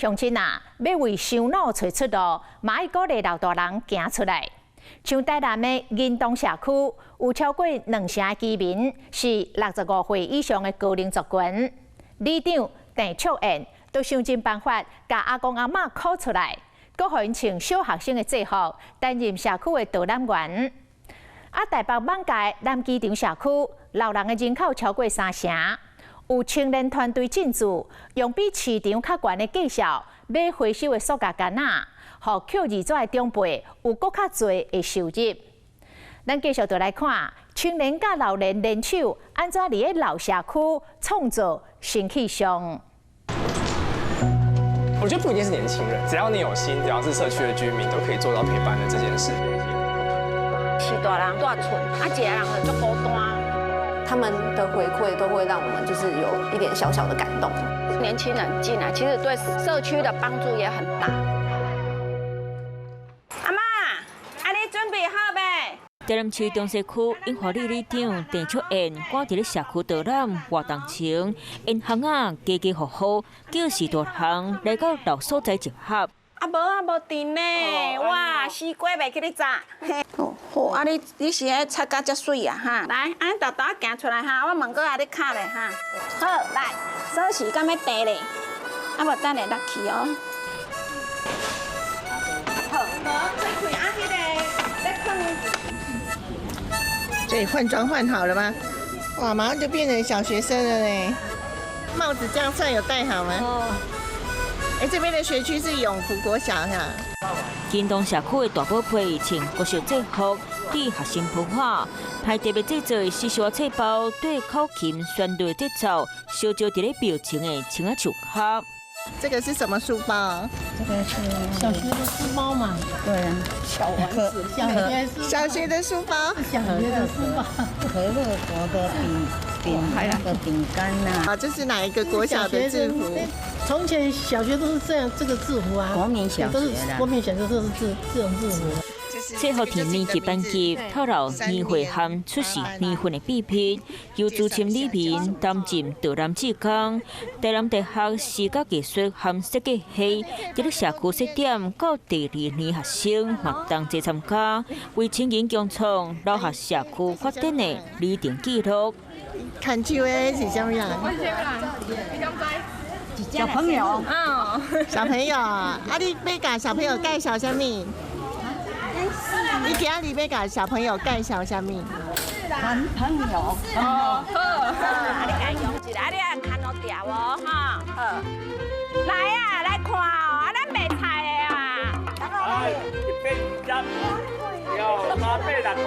鄉親啊，欲為傷老揣出路，嘛愛鼓勵老大人行出來。像台南的銀東社區，有超過兩成的居民是65歲以上的高齡族群。里長鄭卓燕都想盡辦法，共阿公阿嬤 call 出來，閣予𪜶穿小學生的制服，擔任社區的導覽員。啊，台北艋舺南機場社區，老人的人口超過三成，有青年團隊進駐，用比市場較懸的價數買回收的塑膠桿仔，予抾二紙的長輩有閣較濟的收入。咱繼續就來看青年佮老人聯手，按怎佇咧老社區創造新氣象。我覺得不一定是年輕人，只要你有心，只要是社區的居民，都可以做到陪伴的這件事。是大人蹛厝，啊，一个人就足孤單。他們的回饋都會讓我們就是有一點小小的感動。年輕人進來，其實對社區的幫助也很大。阿嬤，啊你準備好未？台南市中西區莺華里里長鄭卓燕趕佇咧社區導覽活動前，沿巷仔家家戶戶叫序大人來到老所在集合。啊無啊無電呢，哇，西瓜袂去咧炸。好，好，啊你你是彼插甲遮媠啊哈？來，按沓沓仔行出來哈，我門口仔咧敲咧哈。好，來，鎖匙敢欲提咧？啊無等下落去哦。好，無開開啊，彼个咧囥。這換裝換好了嗎？哇，馬上就變成小學生了呢。帽子這樣算有戴好嗎？哦。哎，這邊的學區是永福國小哈。金東社區的大寶貝穿國小制服，佇學生袍仔，派特別製作的四小冊包，對口琴旋律節奏，相招佇咧表情的青仔樹下。這個是什麼書包？這個是小學的書包嘛。對啊，小丸子，小學小學的書包，小學的書包，可樂果的餅餅那個餅乾吶。啊，這是哪一個國小的制服？從前小學都是這樣，這個制服啊。國民小學都是國民小學都是這這種制服。制服店年級班級透露年歲和出世年份的秘密，由資深里民擔任導覽志工。台南大學視覺藝術和設計系，佇咧社區設點到第二年學生嘛同齊參加，為青銀共創留下社區發展的里程記錄。牽手的是啥物人？小朋友，嗯，小朋友，啊，你欲共小朋友介紹啥物？你今仔日欲共小朋友介紹啥物？男朋友。哦，好，啊，你共用一下，你愛牽落條哦，哈，好。來啊，來看哦，啊，咱賣菜的啊。來，一百二十，要三百六十。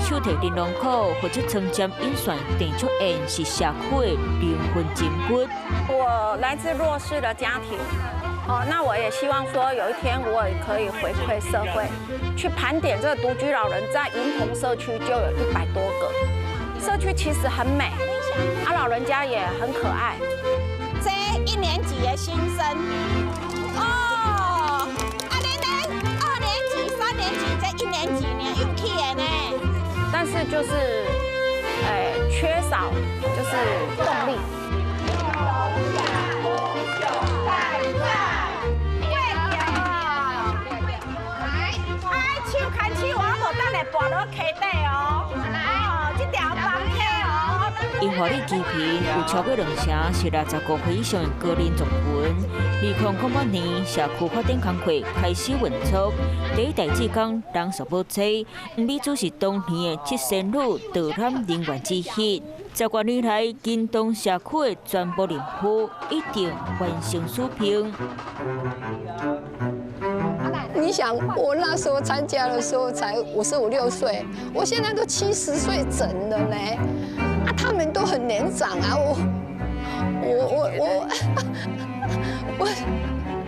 手提玲瑯褲負責穿針引線鄭卓燕是社區的靈魂人物。我來自弱勢的家庭。哦，那我也希望說有一天我也可以回饋社會，去盤點這個獨居老人，在銀同社區就有100多個。社區其實很美，啊，老人家也很可愛。這一年級的新生，哦，啊，你呢？二年級、三年級，這一年級呢又起的呢。但是就是，哎，缺少就是動力。手牽手，我無等下跋落溪底哦。來，這條房溪哦。莺華里居民有超過兩成是65歲以上的高齡族群。2008年社區發展工課開始運作，第一代志工人數無濟，黃美珠是當年的七仙女導覽人員之一。10多年來，金東社區的全部任務一定完成使命。你想，我那時候參加的時候才55、6歲，我現在都70歲整了呢，啊，他們都很年長啊，我，我我我我，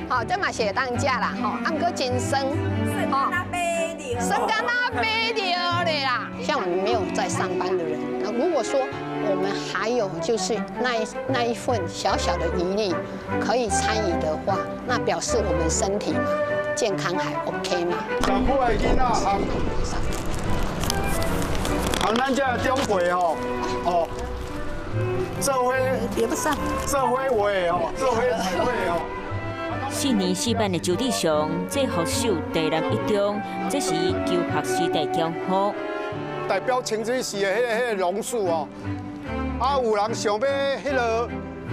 好，這嘛是會當食啦，吼，啊，毋過真酸，吼，酸甲若白著咧啦。像我們沒有在上班的人，那如果說我們還有就是那一份小小的餘力可以參與的話，那表示我們身體嘛，健康還 OK 嘛？社區的囡仔和咱這長輩吼，哦，做伙別不上，做伙畫吼，做伙彩繪吼。4年4班的周志雄，制服守台南一中，这是求学时代交好。代表清水市的彼个榕树哦，啊，有人想欲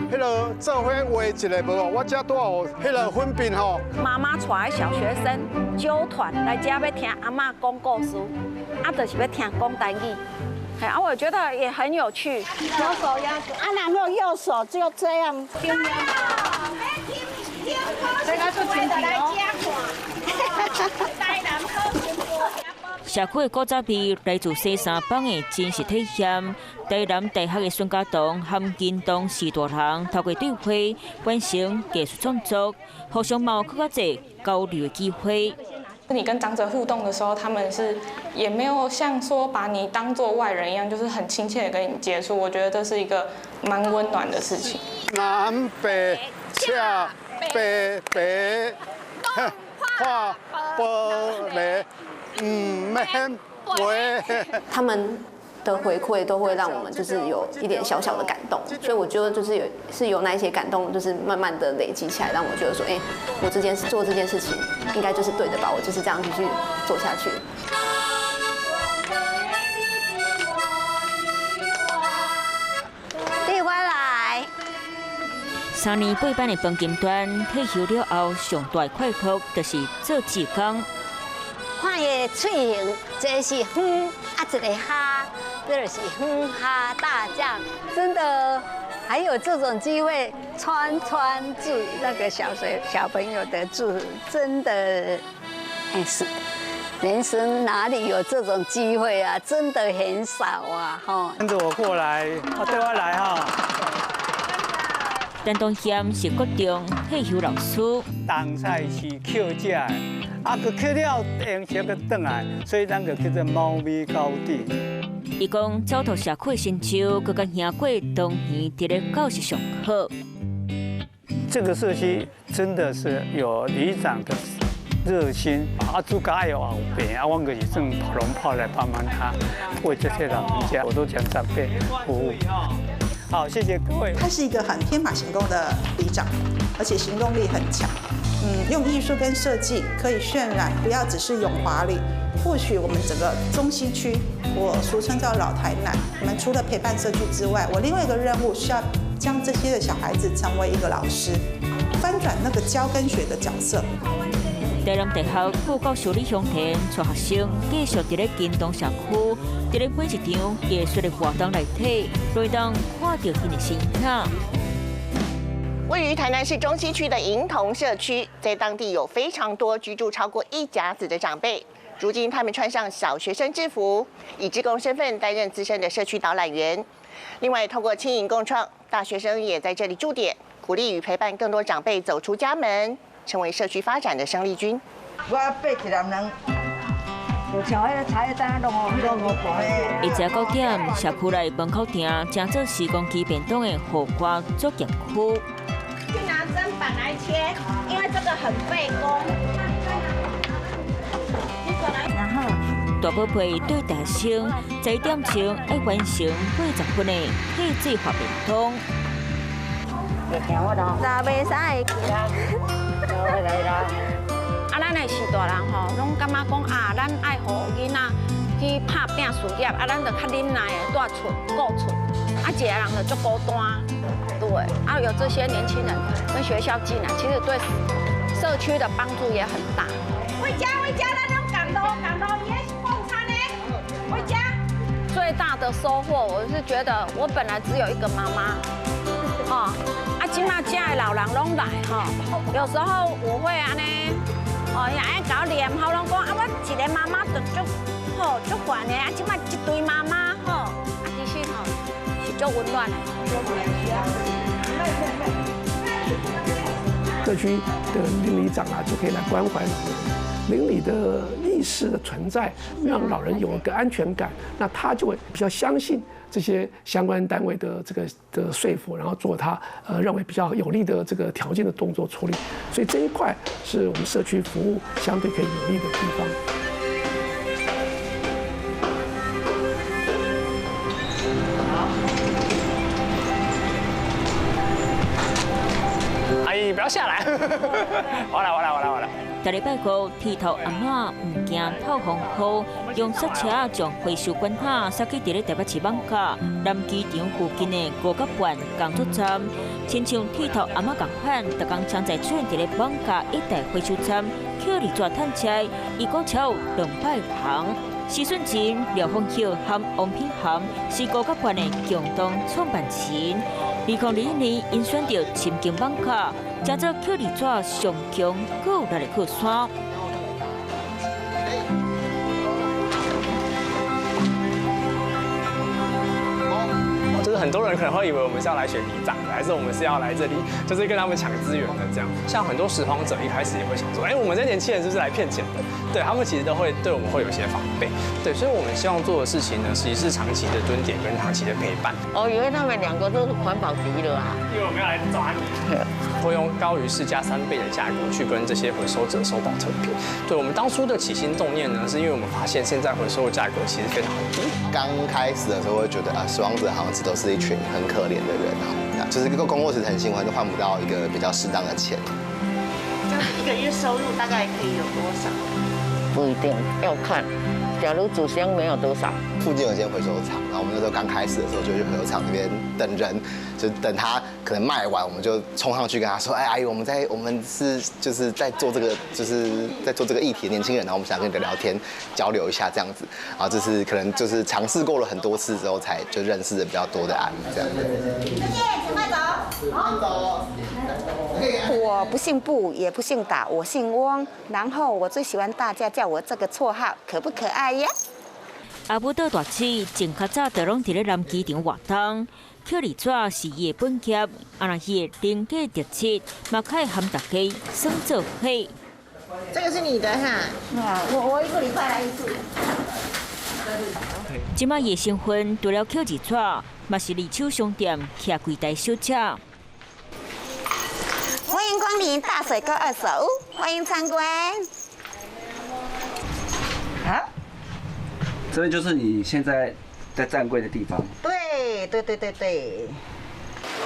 彼个做伙画一个无？我遮拄有彼个粉笔吼。妈妈带小学生揪团来遮欲听阿嬷讲故事，啊，就是欲听讲台语。啊，我觉得也很有趣。左手压，啊，然后右手就这样。社区的古早味来自西三帮的真实体验。台南大学的孙家栋和金东四大人透过对话完成艺术创作，互相嘛有阁较济交流的机会。你跟长者互动的时候，他们是也没有像说把你当做外人一样，就是很亲切的跟你接触。我觉得这是一个蛮温暖的事情。南北恰北北，画玻璃，唔免飞。他们的回馈都会让我们就是有一点小小的感动，所以我觉得就是有那一些感动，就是慢慢的累积起来，让我觉得说，哎，我这件事做这件事情应该就是对的吧，我就是这样继续做下去。对我来。3年8班的彭金端退休了后，上大的快乐就是做志工。看伊的喙形，这个是远，啊一个哈。这是哼哈大将，真的还有这种机会穿制那个小学小朋友的制服，真的，哎是，人生哪里有这种机会啊？真的很少啊，吼。跟着我过来，对我来哈。陈东贤是国中退休老师，东菜市捡食的，啊，阁捡了用车阁转来，所以咱就叫做猫咪高地。伊讲走到社区的成就，阁较赢过当年伫咧教室上课。这个社区真的是有里长的热心，啊，主家有后病，啊，我就是算跑龙炮来帮忙他，为这些老人家，我都讲长辈服务。好，谢谢各位。他是一个很天马行空的里长，而且行动力很强。用艺术跟设计可以渲染，不要只是永华里。或许我们整个中西区，我俗称叫老台南。我们除了陪伴社区之外，我另外一个任务是要将这些的小孩子成为一个老师，翻转那个教跟学的角色。台南大学副教授李香田带学生继续伫咧金东社区，伫咧每一场艺术的活动内底，都会当看到𪜶的身影。位于台南市中西区的银同社区，在当地有非常多居住超过一甲子的长辈。如今，他们穿上小学生制服，以志工身份担任资深的社区导览员。另外，透过青银共创，大学生也在这里驻点，鼓励与陪伴更多长辈走出家门，成为社区发展的生力军。我八一人人，就像彼个茶叶蛋拢拢一早9点，社区内门口埕正做施工期便当的户外作业区。去拿砧板来切，因为这个很费工。然后，大宝贝对大学生10点钟爱完成80分的客制化便当。十袂使。啊，咱的序大人吼，拢感觉讲啊，咱爱予囡仔去拍拼事业，啊，咱就较忍耐的蹛厝顾厝，啊，一个人就足孤单。对，啊，有这些年轻人跟学校进来，其实对社区的帮助也很大。回家，回家，咱拢共路共路，伊是放餐的。回家。最大的收获，我是觉得我本来只有一个妈妈，哦，啊，这马遮的老人拢来吼，有时候我会按呢，哦，也爱共我念，吼，拢讲啊，我一个妈妈就足好足烦的，啊，这马一堆妈妈吼，啊，其实吼是足温暖的。社区的邻里长啊，就可以来关怀老人。邻里的意识的存在，让老人有一个安全感，那他就会比较相信这些相关单位的这个的说服，然后做他认为比较有利的这个条件的动作处理。所以这一块是我们社区服务相对可以有利的地方。阿姨，不要下來。我來，我來，我來，我來。逐禮拜五，剃頭阿嬤毋驚透風雨，用剎車將回收罐仔塞去佇咧台北市艋舺南機場附近的五甲半工作站，親像剃頭阿嬤仝款，逐工常在出現佇咧艋舺一帶回收站，抾字紙趁食，伊閣超200人。施順真、廖鳳秀和王品涵是五甲半的共同創辦人。2021年，𪜶選著深耕艋舺，成做抾字紙上強閣有力的靠山。就是很多人可能會以為我們是要來選里長的，還是我們是要來這裡，就是跟他們搶資源的這樣。像很多拾荒者一開始也會想說，哎，我們這年輕人是不是來騙錢的？對，他們其實都會對我們會有些防備。對，所以我們希望做的事情呢，實際是長期的蹲點跟長期的陪伴。哦，以為他們兩個都是環保局的啊。因為我們要來抓你。會用高於市價3倍的價格去跟這些回收者收寶特瓶。對，我們當初的起心動念呢，是因為我們發現現在回收的價格其實非常低。剛開始的時候會覺得啊，拾荒者好像都是一群很可憐的人啊，就是個工作其實很辛苦，都換不到一個比較適當的錢。這樣一個月收入大概可以有多少？不一定，要看。假如紙箱沒有多少。附近有間回收廠，然後我們那時候剛開始的時候就去回收廠那邊等人，就等他可能賣完，我們就衝上去跟他說：“哎，阿姨，我們是就是在做這個，就是在做這個議題的年輕人，然後我們想跟你聊天交流一下這樣子。”然後就是可能就是嘗試過了很多次之後，才就認識的比較多的阿姨這樣子。再見，請慢走。慢走。我不姓布，也不姓打，我姓翁。然後我最喜歡大家叫我這個綽號，可不可愛呀？阿母島大市從較早就攏佇咧南機場活動，抾字紙是伊的本業，啊若伊的人格特質，嘛較會和大家耍做伙。這個是你的哈？我一個禮拜來一次。這擺伊的身份除了抾字紙，嘛是二手商店徛櫃台小姐。歡迎光臨大水溝二手屋，歡迎參觀。啊？這邊就是你現在在站櫃的地方。對對對對對。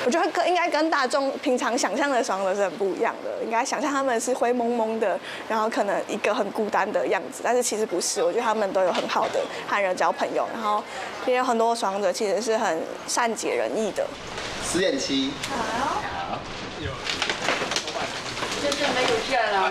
我覺得跟應該跟大眾平常想象的拾荒者是很不一樣的，應該想象他們是灰蒙蒙的，然後可能一個很孤單的樣子，但是其實不是。我覺得他們都有很好的和人交朋友，然後也有很多拾荒者其實是很善解人意的。10.7。好。現在沒有價了。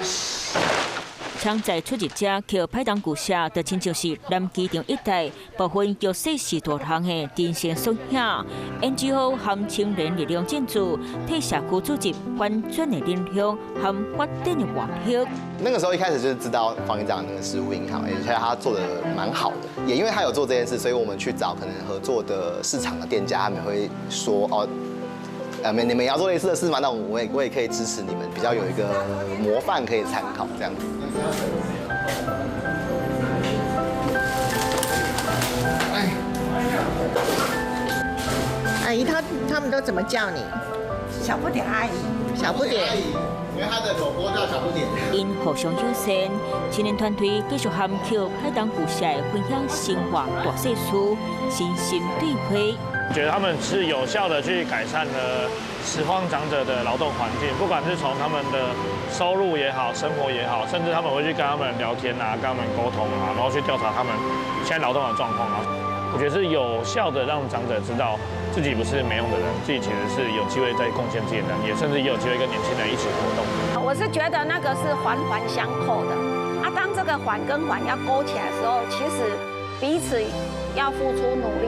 槍在出入者抾歹東舊社，就親像是南機場一帶部分弱勢序大項的人生縮影。NGO 和青年力量進駐，替社區組織翻轉的能量和發展的活力。那個時候一開始就是知道方里長那個食物銀行，而且他做得蠻好的。也因為他有做這件事，所以我們去找可能合作的市場的店家，他們會說哦。你們也要做類似的事嗎？那我也可以支持你們，比較有一個模範可以參考這樣子。阿姨，他們都怎麼叫你？小不點阿姨。小不點。因為他的口播叫小不點。𪜶互相友善，青年團隊繼續和抾歹東舊社的分享生活大細事，心心對話。覺得他們是有效的去改善了拾荒長者的勞動環境，不管是從他們的收入也好，生活也好，甚至他們會去跟他們聊天啊，跟他們溝通啊，然後去調查他們現在勞動的狀況啊。我覺得是有效的讓長者知道自己不是沒用的人，自己其實是有機會在貢獻自己的能力，甚至也有機會跟年輕人一起活動。我是覺得那個是環環相扣的啊，當這個環跟環要勾起來的時候，其實彼此要付出努力。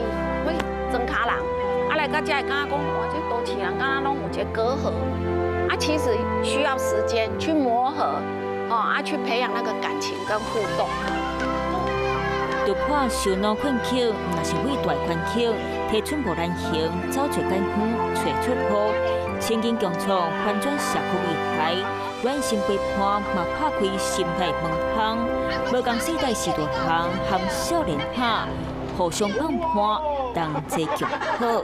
莊跤人，啊來到這會感覺講，哇，這都市人敢若攏有一個隔閡，啊，其實需要時間去磨合，哦，啊，去培養那個感情跟互動。突破受腦困境，若是偉大環境，提寸步難行，走最遠遠，揣出路，千金共創，翻轉社區未來，軟心陪伴，嘛拍開心態門窗，無仝世代序大項，含少年仔，互相幫伴，同齊共好。